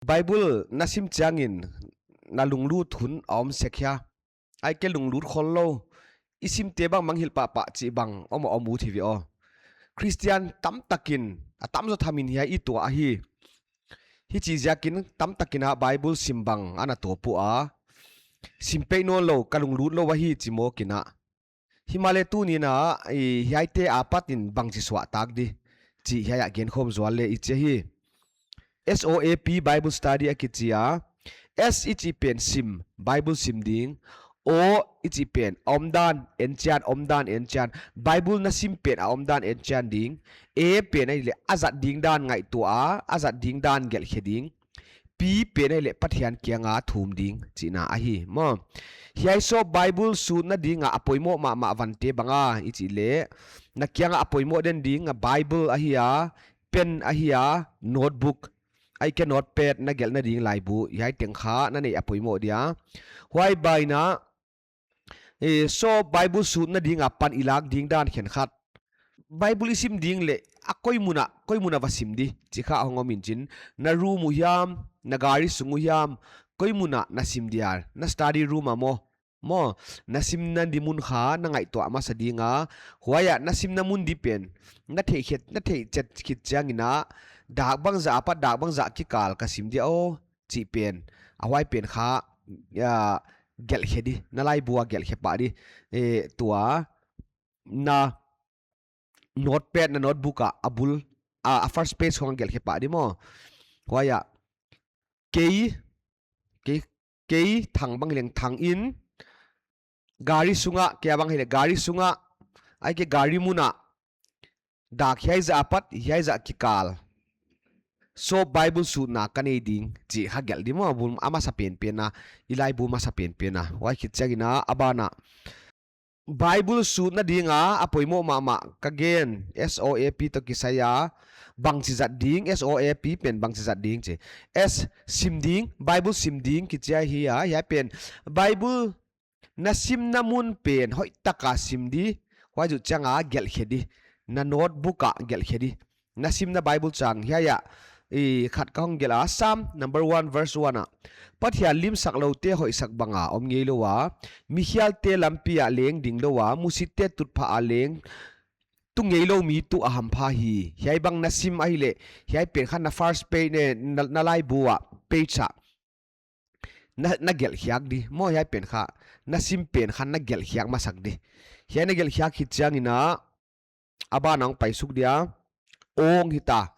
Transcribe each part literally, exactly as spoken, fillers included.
Bible na sim chiangin na lunglut hun a om sek hia? Ahihkeileh lunglut khollou, i simte bang mangngilh pahpah chih bang om a om ut hi ve aw. Khristian tamtakin, a tamzaw thamin hiai i tuah ahi. Hichi ziakin tamtakin a Bible sim bang ana tawp ua. Sim peih nawnlou, ka lunglut lou ahi chi mawk in a. Himahleh tuni'n a, i, hiaite apatin bangchi suahtak di chih hiai a genkhawm zual le i chi hi. S O A P Bible Study a kichi a. S i chih pen sim, Bible sim ding. O i chih pen omdan enchian, omdan enchian. Bible na sim pen a omdan enchian ding. A pen ahihleh a zat ding dan ngaihtuah a, a zat ding dan gelhkhe ding. P pen ahihleh Pathian kianga thum ding chihna ahi maw. Hiai sawm Bible sutna dinga a poimoh mahmah vante bang a i chih leh, na kianga a poimoh den ding a Bible ahi a, pen ahi a, notebook, ahihkeileh notepad na gelhna ding laibu, hiai teng kha na neih a poimoh dia. Huai baina, eh, sawm Bible sutna dinga pan i lak ding dan khenkhat. Bible i sim ding leh a koi mun a, koi mun a va sim di chih kha hong om in chin. Na room uh hiam, na gari sung uh hiam, koi mun a na sim dia, na study room a maw. Maw, na simna di mun kha na ngaihtuah masa ding a. Huai a na simna mun di pen na theih khit, na theih chet khit chiangin a, dak bangzah apat dak bangzah kikal ka sim dia aw chih pen, a huai pen kha, ya, gelhkhe di, na laibu a gelhkhe pah di. Eh, tua, na notepad, na notebook a, a bul, a, a first page khong gelhkhe pah di maw. Huai a, kei, kei, kei thang bang leng thang in, gari sunga, kei a bang hileh gari sunga, ahihkeileh gari mun a, dak hiai zah apat, hiai zah kikal sawm Bible sutna ka nei ding chih kha gelh di maw, bul a masa penpen a, i laibu masa penpen a. Huai khit chiangin a, a ban a, Bible sutna dinga a poimoh mahmah ka gen, S O A P toh kisai a, bangchi zat ding, S O A P pen bangchi zat ding chi. S sim ding, Bible sim ding kichi ahi a, hiai pen Bible na simna mun pen hoihtaka sim di, huai zoh chianga gelhkhe di, na notebook a gelhkhe di. Na simna Bible chang hiai a, i, khat ka hong gelh a, Psalm number one verse one a, Pathian limsakloute hoihsak banga om ngeilou a, mikhialte lampi a leng dinglou a, musitte tutphah a leng tungeilou mi tuh a hampha hi. Hiai bang na sim ahihleh, hiai pen kha na first page ne, na, na laibu a page a na, na gelh khiak di maw, hiai pen kha, na sim pen kha na gelh khiak masak di. Hiai na gelh khiak khit chiangin a, a ban a hong pai suk dia, ong hita,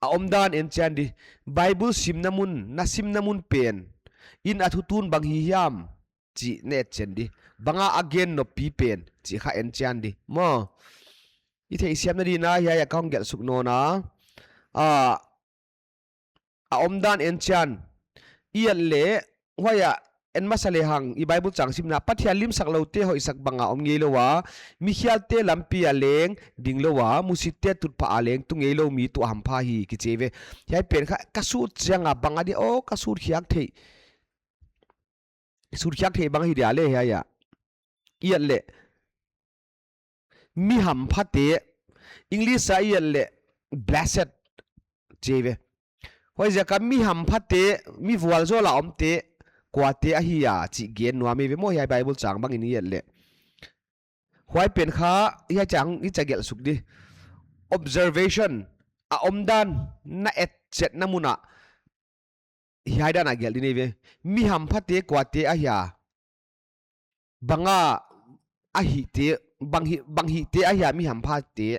a omdan en chian di. Bible simna mun, na simna mun pen in a thutun bang hi hiam chih na et chian di. Banga a gen noppi pen chih kha en chian di maw. I theihsiamna dingin a hiai a ka hong gelh suk nawn a, a, a omdan en chian. I et leh, huai a en masa lehang, i Bible chang simna, Pathian limsakloute hoihsak banga om ngeilou a, mikhialte lampi a leng dinglou a, musitte tutphah a leng tungeilou mi tuh a hampha hi kichi ve. Hiai pen kha ka sut chianga bang a di, oh, ka sut khiak theih, sut khiak theih bang hi dia leh hiai a. I et leh, mi hamphate, English a i et leh blessed chi ve. Huaiziak a mi hamphate, mi vualzawl a omte kuate ahi a chih gen nuam eive maw, hiai Bible chang bangin i et leh. Huai pen kha hiai chang i cha gelh suk di. Observation, a omdan na et chetna mun a hiai dan a gelh di eive. Mi hamphate kuate ahia? Banga ahihte, bang hi, bang hihte ahia mi hamphate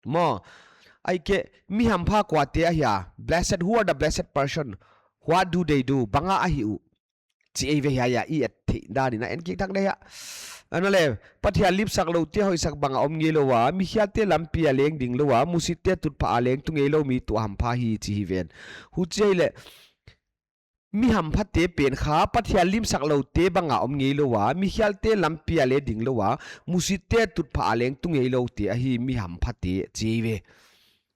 maw? Ahihkeileh mi hampha kuate ahia? Blessed, who are the blessed person? What do they do? Banga ahi uh? Chi eive hiai a i et theih danin a en kik thak di hia. Ana leh, Pathian limsakloute hoihsak banga om ngeilou a, mikhialte lampi a leng dinglou a, musitte tutphah a leng tungeilou mi tuh a hampha hi chi hi ven. Huchi ahihleh, mi hamphate pen kha Pathian limsakloute banga om ngeilou a, mikhialte lampi a leng dinglou a, musitte tutphah a leng tungeiloute ahi mi hamphate chi eive.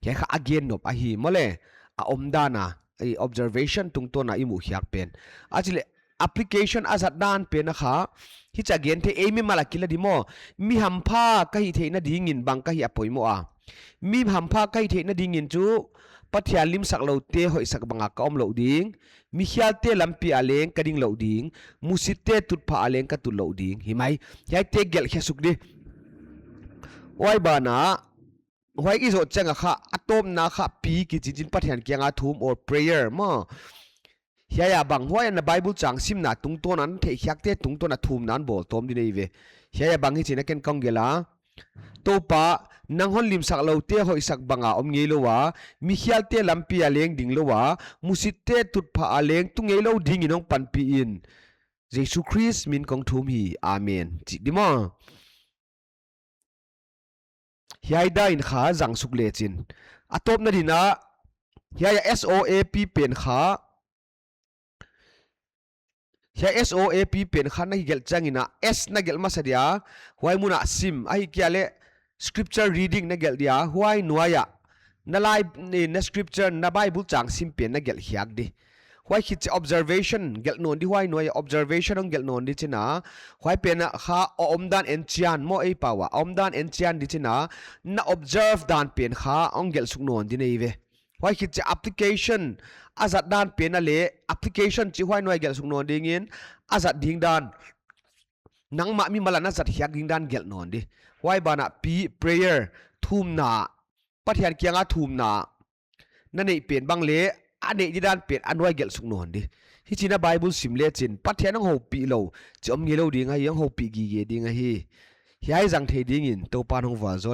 Hiai kha a gen nop ahi maw leh, a omdan a, i observation tungtawn a i muh khiak pen. A chih leh application a zat dan pen a kha, hichi a gen theih ei mimal a kila di maw. Mi hampha ka hih theihna dingin bang ka hih a poimoh a? Mi hampha ka hih theihna dingin chu Pathian limsakloute hoihsak banga ka om lou ding, mikhialte lampi a leng ka ding lou ding, musitte tutphah a leng ka tut lou ding. Hi mai, hiaite gelh khe suk di. Huai banah, huai i zoh chiang a kha, a tawpna kha P kichi chin Pathian kianga thum or prayer maw. Hiai a bang, huai a na Bible chang simna tungtawn a na theihkhiakte tungtawn a thumna na bawl tawm di nei ve. Hiai a bang hichi'n a ken kong gelh a. Toupa, nang hon limsakloute hoihsak banga om ngeilou a, mikhialte lampi a leng ding lou a, musitte tutphah a leng tu ngeilou dingin hong panpih in. Jesu Khrist min kong thum hi. Amen. Chi di maw. Hiai dan in kha zang suk lechin. A tawpna dingin, hiai a S O A P pen kha, hiai S O A P pen kha na gelh chiangin a, S na gelh masa dia, huai mun a sim, ahihkeileh scripture reading na gelh dia, huai nuai a. Na lai, eh, na scripture, na Bible chang sim pen na gelh khiak di. Huai khit chiah observation gelh nawn di, huai nuai a observation hong gelh nawn di chin a. Huai pen a kha a omdan enchian maw ei pau a. A omdan enchian di chin a. Na observe dan pen kha hong gelh suk nawn di nei ve. Huai khit chiah application a zat dan pen a leh application chih huai nuai gelh suk nawn dingin a zat ding dan. Nangmah mimal a na zat khiak ding dan gelh nawn di. Huai banah P, prayer, thumna, Pathian kianga thumna, na neih pen bang leh, a neih di dan pen a nuai gelh suk nawn di. Hichi'n a Bible sim lechin, Pathian hong houpih lou, chih om ngeilou ding ahi, hong houpih gige ding ahi. Hiai zang thei dingin, Toupa'n hon vualzawl